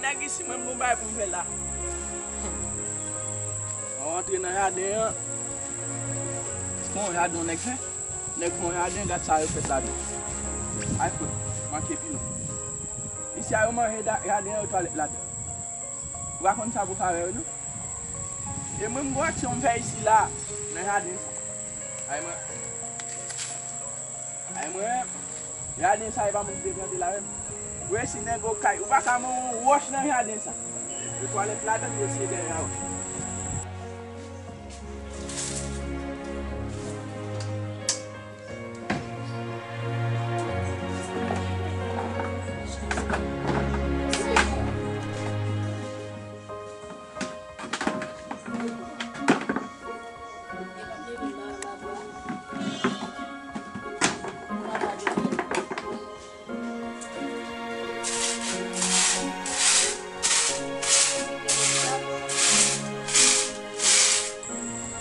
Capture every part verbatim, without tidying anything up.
Nèg isi, mwen, m gon bagay pou m fè la. Mwen rantre nan jaden an. Se pa yon jaden yon nèg fè. Nèg fè yon jaden, gad sa yo fèt ladan. Ay, fout, manke pilon. Isi a, yo manje da-, jaden an, yo twalèt ladan. Ou pa konn sa pou favè yo, non? E mwen, m gon aksyon m fè isi la, nan jaden sa. Ay, mwen. Ay, mwen, jaden sa, e pa moun ki te plante la menm. Ou wè si nèg okay, ou pa ka monte yon wòch nan jaden sa. Yo twalèt ladan, yo se dèyè a.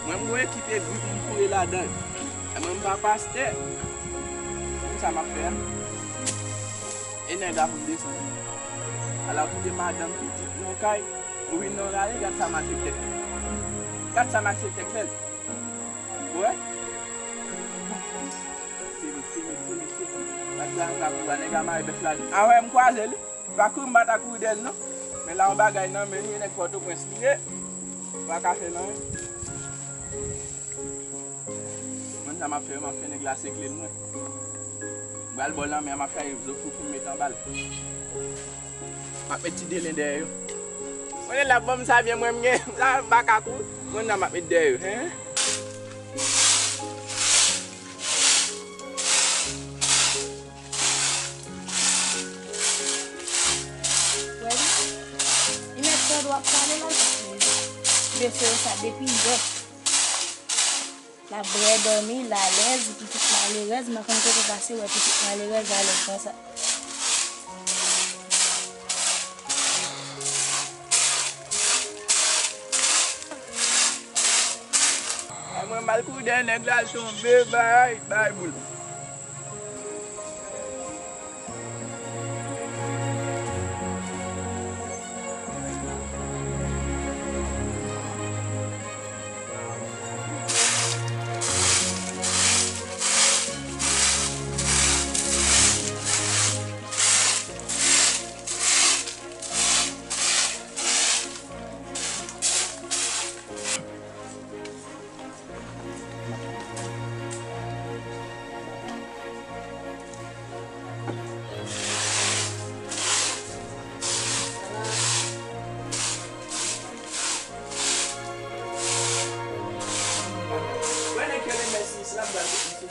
Mwen, m gon ekip egri pou m foure ladan l. E mwen, m pa pastè. Konn sa m ap fè a? E nèg la pou m desann. Ala w kite madanm, pitit nan kay. Ou vin nan lari, gad sa malfektè fè. Gad sa malfektè fè l. Ou wè? Mesye, mesye, mesye, mesye. Gad sa m ka pou nèg la mare bèf la. A wè, m kwaze li. Pa kouri, m pa ta kouri dèyè l, non. Men la, yon bagay nan men li, e nèg Pòtoprens li ye. Pa ka fè l anyen. Mwen, sa m ap fè, m ap fè nèg la sekle l, mwen. M pral bò lanmè a, m ap chache zo foufou m met anba l. M ap met ti delen dèyè yo. Mwen la, ban m sa byen, mwen, m gen, la, m pa ka kouri. Mwen, la, m ap met dèyè yo, hen. Wè li, li mèt tande w ap pale la, mesye yo sa depi yè. L ap bwè dòmi, l alèz, pitit malerèz, m pa konn kote pase wè pitit malerèz alèz konsa. Ay, mwen mal kouri dèyè nèg la, l tonbe, bay, bay boul. Wè nèg yo remèsye isi la, m pral kout misye.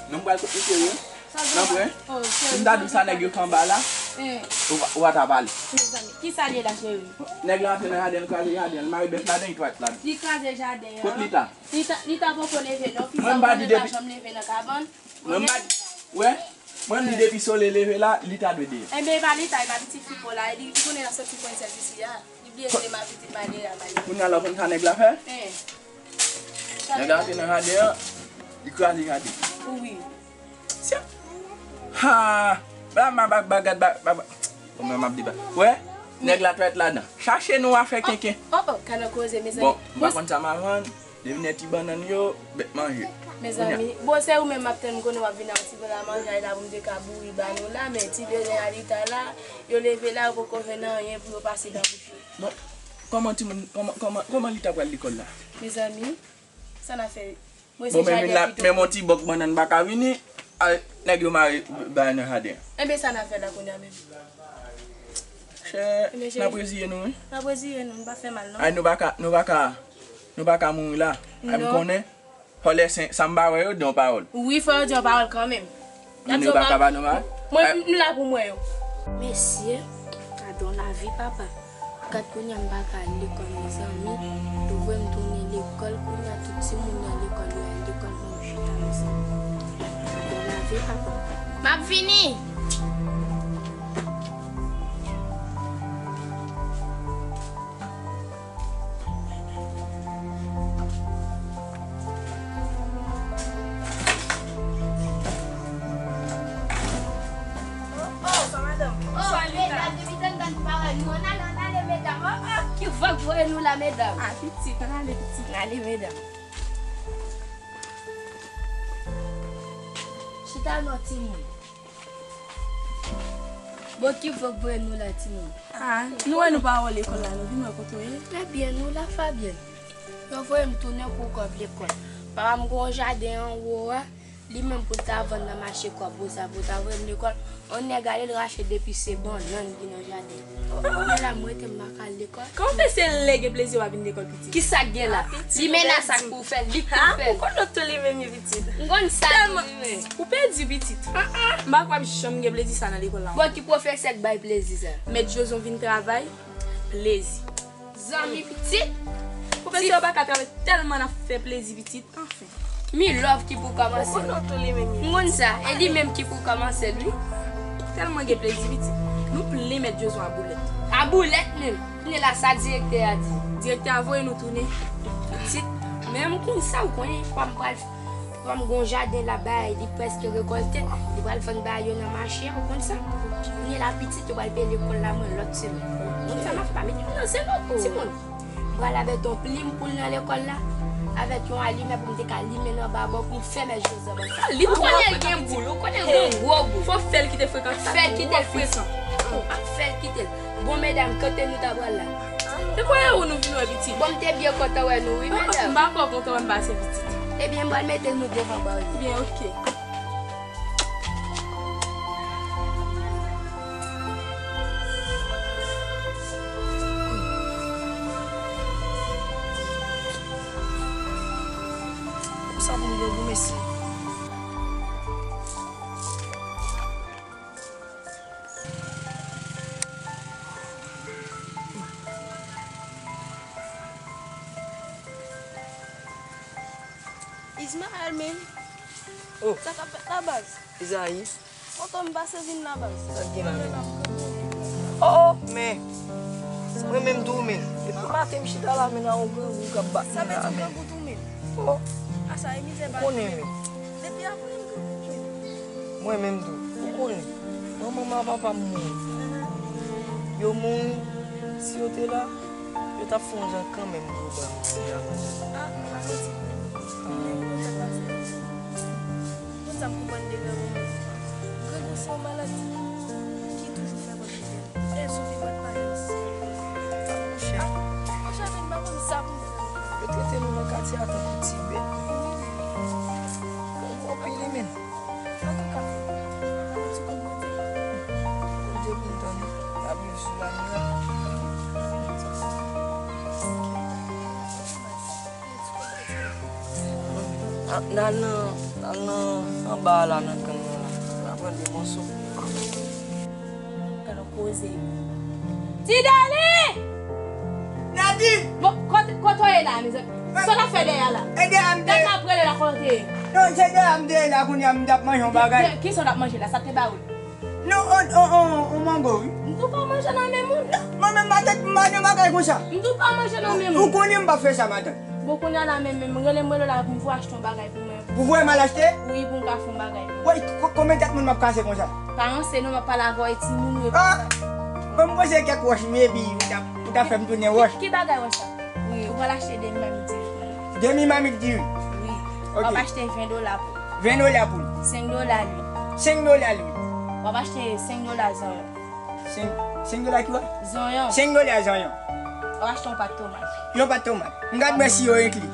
Non, m pral kout misye, wi. Nan pwen. Si m ta di w sa nèg yo fè anba la, ou pa, ou pa ta pale. Mezanmi, kisa l ye la, cheri? Nèg la antre nan jaden, l kraze jaden, l mare bèf ladan, li twalèt ladan. Li kraze jaden an. Kot Lita? Lita, Lita poko leve non, fi sa, ou konnen l pa janm leve nan kabann. Mwen m pa di, wè, mwen m di depi Sole leve la, Lita dwe deyò. Enben, e pa Lita, e pa pitit fi pa w la, li, li konnen l ap soti pran sèvis li a. Li bliye se ma pitit malere a, malere. Kounye a la, w konn sa nèg la fè? Nèg la antre nan jaden an, li kraze jaden. Wi. Sya. Ha! Ba, ma, ba, ba, gad, ba, ba, ba. Bon, men m ap deba. Wè, nèg la twalèt ladan. Chache nou afè kenken. Oh, oh, ka nan koze, mezanmi. Bon, m pa konn sa m a vann. Devine ti bannann yo, bèt manje. Mezanmi, bon, se ou menm m ap tann, m konnen w ap vin ak ti bannann manje la pou m te ka bouri ba nou la, men ti belen a Lita la, yo leve la, yo poko jwenn anyen pou yo pase nan bouch yo. Bon, kòman timoun, kòman, kòman, kòman Lita pral lekòl la? Mezanmi, sa n a fè? Mwen se jaden pito. Bon, men, men yon ti bòk bannann pa ka vini, a, nèg yo mare bay nan jaden an. Enben, sa n a fè la kounye a menm? Chè, n ap reziye nou, wi. N ap reziye nou, n pa fè mal, non. Ay, nou pa ka, nou pa ka, nou pa ka mouri la. Ay, m konnen, fò lè sen, sa m pa wè yo di yon pawòl. Wi, fò yo di yon pawòl kanmenm. Moun yo pa ka ba nou mal. Mwen, m la pou m wè yo. Mesye, gade yon lavi, papa. Gad kounye a m pa ka al lekòl, mezanmi. Yo voye m tounen lekòl, kounye a tout timoun nan lekòl yo al lekòl, mwen m chita mezanmi. Gad yon lavi, papa. M ap vini! Oh, oh, sa madanm. Oh, medam, depi tann tann parèy nou an Fòk voye nou la, medam. Ah, pitit, ann ale, pitit. Ann ale, medam. Chita non, timoun. Bon, ki fòk voye nou la, timoun? Ah, nou wè nou pa wè w lekòl la, nou vin wè kote w ye. Trè byen, nou la, Fabyèn. Yo voye m tounen pou kòb lekòl. Papa m gen yon jaden anwo a, li menm pou l ta vann nan mache kòb, pou sa, pou ta voye m lekòl. Yon nèg ale, l rache depi se bannann ki nan jaden. Kounye a la, m rete, m pa ka al lekòl. Kòman w fè se lè gen plezi w ap vin lekòl, pitit? Ki sa k gen la? Ah, pitit, li ou menas pèdi. Ak pou fè l, li ki fè l. Ou konn lòt tou li menm ye, pitit. M konn sa tou li menm. Ou pèdi, pitit. M pa kwè m janm gen plezi sa nan lekòl la. Bon, ki pwofesè k bay plezi sa? Mèt Jozon vin travay, plezi. Zanmi pitit. Pwofesè yo pa ka travay tèlman n ap fè plezi pitit. Anfen. Mi love ki pou kòmanse. Ou konn tou li menm. M konn sa. E li menm ki pou kòmanse l, wi. Tèlman gen plezi pitit. Nou plen mèt Jozon a boulèt. A boulèt menm. Kounye la sa direktè a di? Direktè a voye nou tounen. Pitit. Men m konn sa, ou konnen, papa m pral Papa m gon jaden la bay, li prèske rekòlte, li pral vann bagay yo nan mache a, ou konn sa. Kounye la pitit yo pral peye lekòl la mwen lòt semèn. Ou konn sa m ap fè, pa mete m nan zen non, timoun. M pral avèk yon plim pou l nan lekòl la, avèk yon alimè pou m te ka limen nan babò pou m fè mèt Jozan ban sa. Ou konnen l gen boul, ou konnen l gen gwo boul. Fò fè l kite frekans sa. Fè l kite l frekan. M ap fè l kite l. Bon, medam, kote nou ta pral la? Se kwè ou nou vin wè pitit? Bon, m te byen kontan wè nou, wi, medam. M pa twò kontan wè m pase pitit. Ebyen, m pral mete nou devan bò yo. Byen, oke. Sa pou m grangou, mesye. Ismaël, men. Oh. Sa k ap fèt la, baz? Izayi. Kote m pase vin la, baz? Sa k gen la, men? Oh, oh, men. Mwen menm tou, men. Depi maten, m chita la, men, nan yon grangou k ap bat mwen la, men. Sa vle di grangou tou, men? Oh. A sa, e mizè pa konnen, men. Depi apre m grangou, men. Mwen menm tou. Ou konnen. Manman m ak papa m mouri. Yo mouri. Si yo te la, yo t ap fè yon jan kanmenm pou yo ban m ti avantaj. Ah, m pa santi pou ou. Men pou sa k pase. Konn sa m konprann de grangou. Grangou se yon maladi ki toujou fè kòb. E sou li bat pa yo. Monchè. Monchè, men m pa konn sa pou m fè. Yo trete nou nan katye a tankou ti bèt. Grangou anpil, wi, men. Antouka, yon ti kout Bondye. Bondye kontan, wi. L ap viv sou lamè a. N al nan, n al nan, anba a la, nan kann nan la. N a pran de mòso. Gad yon koze. Ti Dali! Nadine! Bon, kote, kote w ye la, mezanmi? Sa w ap fè dèyè a la? E dèyè a m te ye. Gad m ap rele la, kote w ye? Non, se dèyè a m te ye la, kounye a m t ap manje yon bagay. Ki, ki, kisa w t ap manje la? Sa te ba ou? Non, on, on, on, on mango, wi. M tou pa manje nan men moun. Non, mwen menm, matant m pa nan bagay konsa. M tou pa manje nan men moun. Ou konnen m pa fè sa, matant. Bon, kounye a la, men, men, rele m, rele w la pou m voye achte yon bagay pou mwen. Pou voye m al achte? Wi, pou m ka fè yon bagay pou mwen. Wè, ko-, konbyen tèt moun m ap kase konsa? Pa ranse non, m ap pale avè w, e timoun yo. Ah! Bon, m panse kèk wòch, maybe, ou t ap, ou t ap fè m tounen wòch. Ki, ki bagay wòch sa? Wi, ou pral achte demi mamit diri pou mwen. Demi mamit diri? Wi. Ok. W ap achte ven dola pou. Ven dola pou li. Senk dola lwil. Senk dola lwil. W ap achte senk dola zanyon. Senk, senk dola ki wè? Zonyon. Senk dola zonyon. W ap achte yon pat tomat. Yon pat tomat. M gad mwen si yo enkli.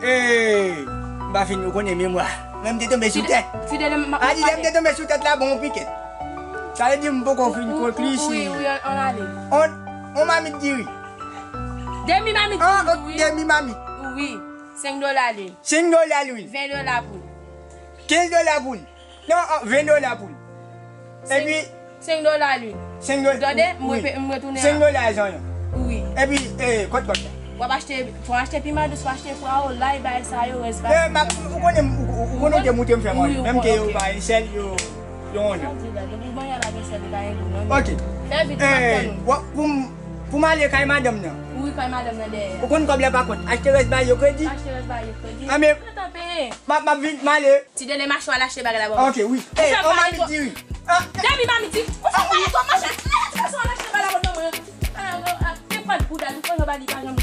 Ee, m pa fin, ou konnen memwa. Mwen m te tonbe sou tèt. Fidele, m ap pale. A di lè m te tonbe sou tèt la, bon, yon pikèt. Sa vle di m poko fin konkli si. Wi, wi, ann ale. On, on mamit diri. Demi mamit diri, wi. Demi mamit. Wi. Senk dola lwil. Senk dola lwil. Ven dola poul. Kenz dola poul. Non, an, ven dola poul. Epi senk dola lwil. Senk dola. Tande, m repe-, m retounen. Senk dola zonyon. Wi. Epi, e, kot kòb la? W ap achte, fò w achte piman dous, fò w achte pwawo, lay, bagay sa yo, rès bagay. Men, m ap, ou konnen, ou, ou, ou konnen w te montre m fè manje. Menm ke yo pa yon sèl, yo, yo onyon. Ok. Fè vit, m ap tann ou. Pou m, pou m ale kay madanm nan. Wi, kay madanm nan dèyè. Ou konn kòb la pa kont. Achte rès bagay yo kredi. Achte rès bagay yo kredi. A, men, m ap, m ap vin, m ale. Ti Dele mache w al achte bagay la ban mwen. Ok, wi. Ey, on mamit diri. Ah. Demi mamit diri. Ou fè pale twòp, monchè. Ti gason al achte bagay la ban mwen. Ah, ah, ah. Gad bouda, tout kote w ba li pa janm.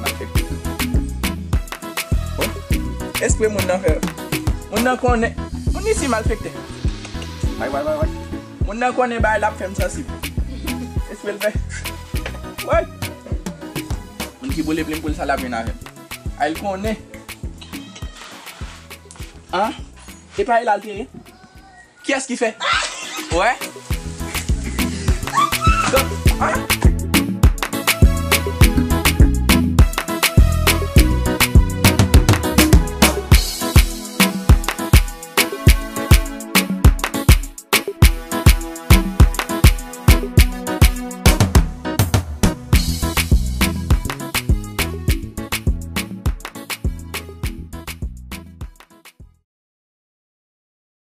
Malfektè. Bon, espre moun nan fè. Moun nan konnen. Moun isi malfektè. Way, way, way, way. Moun nan konnen bagay la ap fè m sansib. Espre l fè. Way. Moun ki boule plim pou l sa l ap vin avè m. Ay, l konnen. An? E pa e la l te ye? Kiyès ki fè? Wè? An?